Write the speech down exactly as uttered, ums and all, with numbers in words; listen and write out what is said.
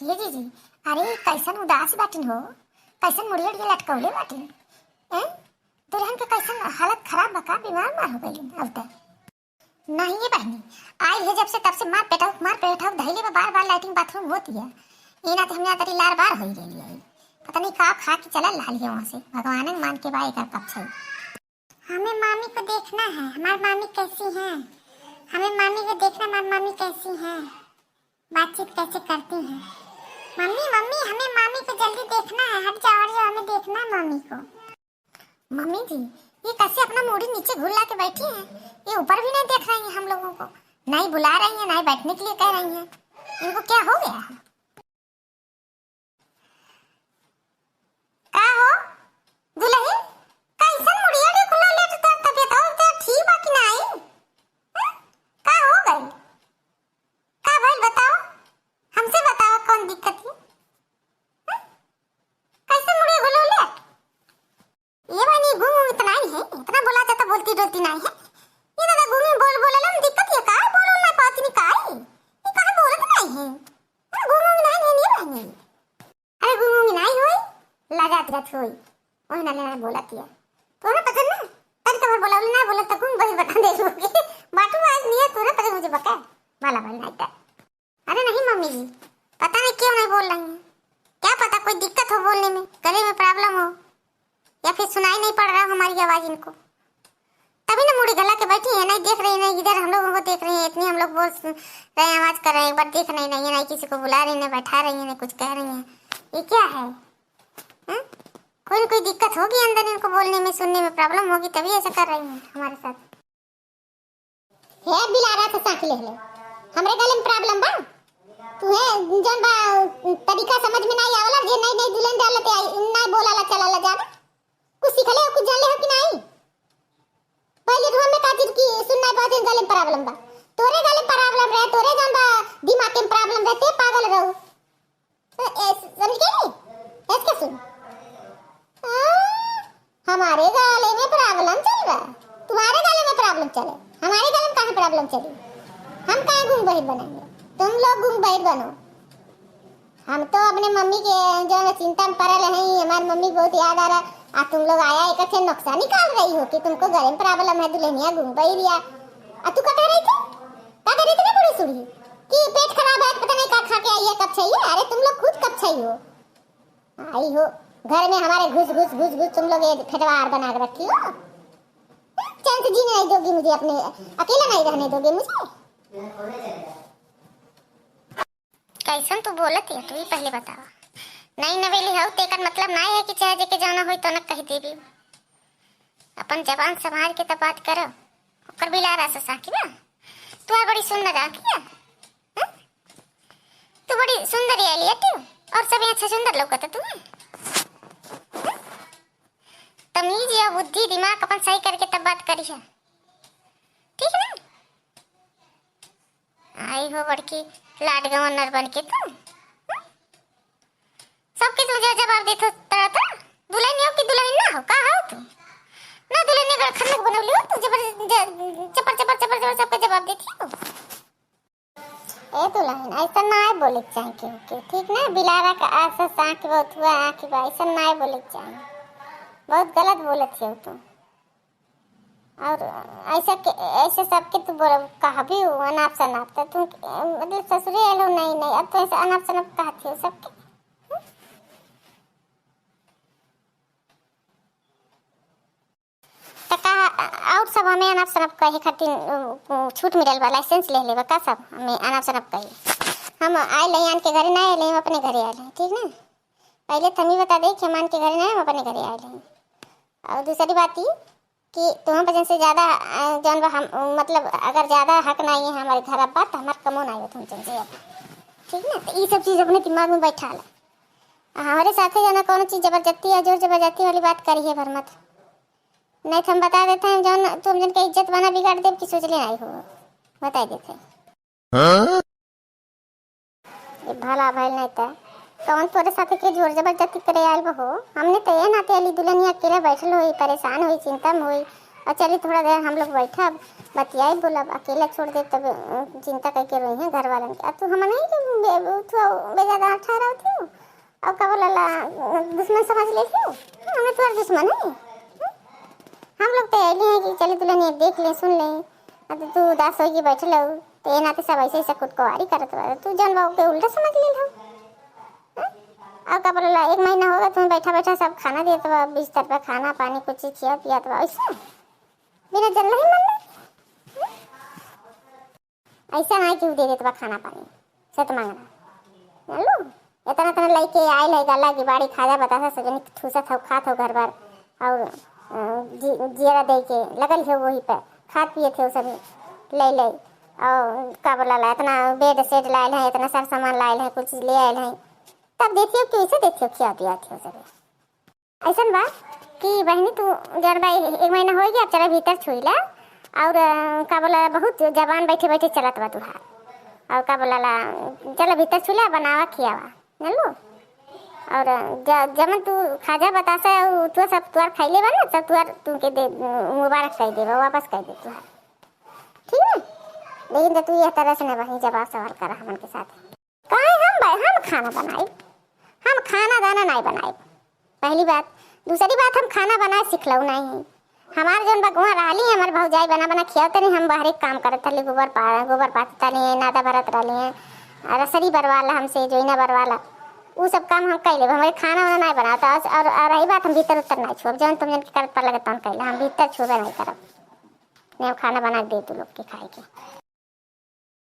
ये जीजी, अरे कैसन उदास बाटिन हो, कैसन मुड़िया उड़िया लटकौले बाटिन? हैं? दुल्हन के कैसन हालत खराब बा का, बीमार मार हो गई अब तक? नहीं ये बहनी, आई है जब से तब से मार पेटाऊ, मार पेटाऊ धैले बा, बार बार लैट्रिन बाथरूम होती है। ये ना तो हमने तरी लार बार हो गई है। पता नहीं का खा के चला लाल है वहाँ से, भगवान मान के बा एकर कब से। हमें मामी को देखना है, हमारी मामी कैसी हैं? हमें मामी को देखना, हमारी मामी कैसी हैं, बातचीत कैसे करती हैं। मम्मी, मम्मी, हमें मामी को जल्दी देखना है, हट जाओ, हट जाओ, हमें देखना है मामी को। मम्मी जी, ये कैसे अपना मूड़ी नीचे घुला के बैठी हैं? ये ऊपर भी नहीं देख रही हैं हम लोगों को, ना ही बुला रही हैं, ना ही बैठने के लिए कह रही हैं। इनको क्या हो गया है? का हो दुलही, कैसन मुड़िया रे खुला लेट, तोर तबियत और तो ठीक बा कि नाई? हैं? का हो गइल? का भइल बताओ? हमसे बताओ कौन दिक्कत है? हैं? कैसन मुड़िया खुला लेट? ये बहनी गूंग वूंग तो नाई है, इतना बोला जाता बोलती डोलती नाई है। ये दादा गूंगी बोल बोले ला दिक्कत ये का है? बोल ना पाती नहीं का है? ये कहाँ बोलत नाई है? हाँ, गूंग वूंग नाई है, ये बहनी। अरे गूंग वूंग नाई होई, लजात जात होई। ओही ना लेना बोलत है। तोरा पसंद ना? तनी तो बोला ना बोलत तो गूंग बहिर बता दे लोगे। बाटू आज नहीं है, तोरा पसंद मुझे बका। वाला बन नाई। अरे नहीं मम्मी जी, पता नहीं क्यों नहीं बोल रही हैं। क्या पता कोई दिक्कत हो बोलने में, गले में प्रॉब्लम हो, या फिर सुनाई नहीं पड़ रहा हो हमारी आवाज़ इनको। तभी ना मुड़ी घुला के बैठी है, नहीं देख रही, नहीं इधर हम लोगों को देख रही है। इतनी हम लोग बोल सुन रहे हैं, आवाज़ कर रहे हैं, एक बार देख नहीं रही है, नहीं किसी को बुला रही है, नहीं बैठा रही है, नहीं कुछ कह रही है। ये क्या है? हैं? कोई ना कोई दिक्कत होगी अंदर, इनको बोलने में, सुनने में प्रॉब्लम होगी, तभी ऐसा कर रही है हमारे साथ। हे बिलारा से साँखी लेहले, हमरे गले में प्रॉब्लम बा? तुहे जौन बा तरीका समझ में नाई आवला, जे नई नई दुल्हन डालते आई, नाई बोलाला चलाला जावे। कुछ सीखले हो, कुछ जानले हो कि नाई? पहले रूम में का चीज की सुनना बहुत दिन गले में प्रॉब्लम बा, तोरे गले में प्रॉब्लम रहे, तोरे जौन बा दिमाग में प्रॉब्लम रहे, ते पागल रहू। तो ऐस-, समझ गई? ऐस कैसे? हाँ, हमारे गले में प्रॉब्लम चल रहा, तुम्हारे गले में प्रॉब्लम चले, हमारे गले में कहाँ प्रॉब्लम चली? हम कहाँ गूंग बहिर बनाएंगे? तुम लोग गूंग बहिर बनो। हम तो अपने मम्मी के जो है चिंता में पड़ल हैं, हमारी मम्मी बहुत याद आ रहा। आ तुम लोग आया एक अच्छे नुस्खा निकाल रही हो कि तुमको गले में प्रॉब्लम है, दुल्हनिया गूंग बहिर या। आ तू का कह रही थी? का कह रही थी ना बूढ़ी सूढ़ी कि पेट खराब है, पता नहीं का खा के आई है, कब चाहिए? अरे तुम लोग खुद कब चाहिए हो? आई हो घर में हमारे घुस घुस घुस घुस तुम लोग ये फेटवार बना के रखी हो। चैन से जीने नहीं दोगी मुझे, अपने अकेला नहीं रहने दोगी मुझे। कैसन तू बोलत है, तू ही पहले बतावा। नई नवेली हऊ, तेकर मतलब नाई है कि चाहे जेके जाना होई तो न कह देबी। अपन जबान संभाल के तब बात करो। ओकर बिलारा से साँखी बा। तू आ बड़ी सुंदर आँखी है। हैं? तू बड़ी सुंदर है लिया तू। और सब यहाँ से सुंदर लौकत है तू। हैं? तमीज या बुद्धि दिमाग अपन सही करके तब बात करी है। ठीक है ना? आई हो बड़की लाड गवर्नर बन के तू। हम्म? सबके तू जो जवाब देत हो तरह तरह। दुल्हन हो कि दुल्हन ना हो, का हो तू? ना दुल्हन ने गड़खन में बनौली हो तू, जबर, ज-, जबर, जबर, जबर, जबर सबके जवाब देती हो। ए दुल्हन, ऐसा ना है बोले के चाहे केहू के, ठीक ना? बिलारा का ऐसा आँख बहुत हुआ, आँख बा, ऐसा ना है बोले के चाहे। बहुत गलत बोलत हो तू। और ऐसा के, ऐसे सबके तू बोल, कहबी हो अनाप शनाप, तो तू, मतलब, ससुरे आयल हो, नहीं, नहीं, अब तो ऐसे अनाप शनाप कहती हो सबके। तो का, और सब हमें अनाप शनाप कहे खातिर, अ, छूट मिलल बा, लाइसेंस ले लेबा का सब हमें अनाप शनाप कहे? हम आए नहीं आन के घरे, ना आए, हम अपने घरे आए हैं, ठीक ना? पहले तो हम ही बता दें कि हम आन के घरे ना आए, हम अपने घरे आए हैं। और दूसरी बात ये कि तुम वजन से ज़्यादा, अ, जौन बा हम, मतलब, अगर ज़्यादा हक नहीं है हमारे घर अब्बा, तो हमारे कमो नहीं होत हम जन से अब। ठीक ना? तो ये सब चीज़ अपने दिमाग में बैठा ला। आ हमारे साथे जाना कौनो चीज़ जबरदस्ती या जोर जबरदस्ती वाली बात करी है भर मत। नहीं तो हम बता देते हैं, जौन तुम जन के इज्जत बना बिगाड़ देब कि सोच ले आई हो, बता देते हैं। हाँ? ये भला भइल नहीं त कौन तोरे साथे के जोर जबरदस्ती करे आयल बा हो? हमने तो ये नाते अली दुल्हनिया अकेले बैठल होई, परेशान होई, चिंता में होई, और चली थोड़ा देर हम लोग बैठब, बतियाई बोलब, अकेला छोड़ दे तब अ, चिंता करके रोई है घर वालन के। आ तू हम नहीं कि बे-, बे-, तू बेजादा ठहराव थी। और का बोला ला, दुश्मन समझ ले थी? हमें तुम्हारा दुश्मन है? हम लोग तो ऐली हैं कि चली दुल्हनिया देख ले, सुन ले। अब तो तू उदास होई के बैठल हो, तो ये नाते सब ऐसे ऐसे कुटकुआरी करत बा। तू जौन बा ओके उल्टा समझ ले हो। हाँ? और का बोला ला, एक महीना होगा तुम्हें बैठा बैठा सब खाना देत बा, बिस्तर पे खाना पानी कुछ चीज खिया पियात बा, ऐसे बिना जल्ला ही मल्ला। ऐसा नहीं कि उ दे देत बा खाना पानी, सत मांगना। जानलू? इतना इतना लइके आइल है, गला की बाड़ी खाजा बतासा सब जनी ठूसत हो, खात हो घर भर। और अ, जी, जियरा दे के लगल है वही पे, खात पिए थे सब ले ले। और का बोला ला, इतना बेड सेट लायल है, इतना सर सामान लायल है, कुछ चीज ले आयल है, तब देखियो कैसे देखियो खिया पिया थे सब। ऐसन बा कि बहनी तू जौन बा एक महीना हो गया, अब चला भीतर छुई ला। और अ, का बोला, बहुत जबान बैठे बैठे चलत बा तुहार। और का बोला ला, चला भीतर छुई ला, बनावा खियावा, जानलू? और अ, ज-, जमन तू खाजा बतासा उ तू सब तुहार खैले बा ना, सब तुहार तुमके दे, मुबारक कर देबा, वापस कर दे तुहार। ठीक है? लेकिन तो तू यह तरह से ना बहनी जवाब सवाल करा हमन के साथ। काहे हम बा-, हम खाना बनाई? हम खाना दाना नहीं बनाई। पहली बात। दूसरी बात, हम खाना बनाए सिखलऊ नहीं है। हमार जौन बगुआ रहली, हमार भौजाई बना बना खियावत रही, हम बाहरे काम करत रहली, गोबर पा-, गोबर पाथत रहली, नादा भरत रहली हैं, रसरी बरवाला हमसे, जोइना बरवाला, उ सब काम हम कैले, हमारे खाना वाना नहीं बनाता। और, और, और रही बात, हम भीतर उत्तर नहीं छुअब, जौन तुम जन के करत पर लगे तौन कैले, हम भीतर छुबे नहीं करब। नहीं, हम खाना बना के दे तू लोग के खाए के।